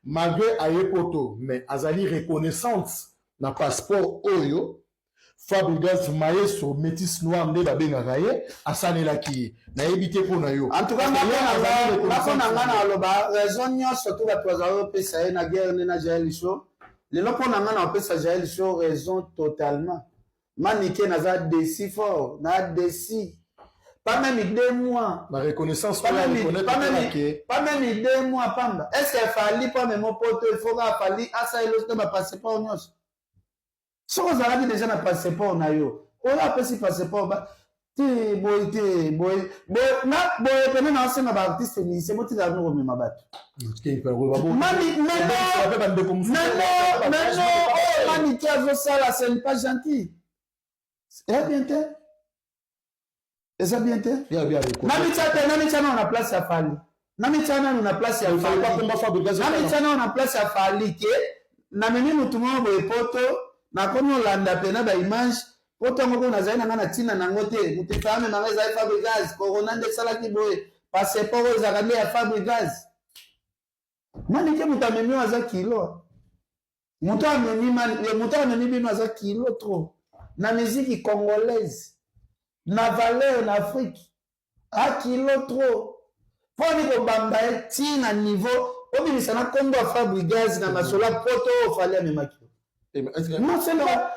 Malgré aye poto, mais azali reconnaissante na passeport oyo Fabregas, maestro métis noir nde babengaka ye, asalelaki ye. Nayebi te mpo na yo. En tout cas, nga na nga naloba raison nyonso to bato bazala kopesa ye na guerre nde na Jael Show. Lelo mpo na nga na kopesa Jael Show raison totalement. Manike, naza déçu fort, na déçu. Pas même 2 mois. Na reconnaissance. Pas même, pas même, pas même 2 mois pamba. Est ce que Fally mpo amema poto, il faut kaka Fally asaleli oso bapasseport nyonso? Soki ozalaki déjà na passeport na yo, oyo apesi passeport te boye te, boye na boye pene na osenga baartiste musicien, botikala no komema bato. Meno oyo Manike azosala, ce n'est pas gentil. Eza bien te, eza bien te. Namitya te, namitya nano na place ya Fally, namitya nano na place ya Fally, namitya nano na place ya Fally ke namemi motu moko boye poto, nakomi olanda pena baimage po ntango mpo nazali na ngai na ntina nango te. Moto efa amemanga ezali Fabregas. Corona nde esalaki boye, passeport oyo ezalaka nde ya Fabregas. Manike, moto amemi oyo aza kilo, moto amemi, moto amemi bino aza kilo trop na musique congolaise, na valeur na Afrique, akilo trop. Mponi kobamba ye ntina niveau obimisa na nkombo ya Fabregas na masolo ya poto oyo Fally amemaki? Non, c'est pas.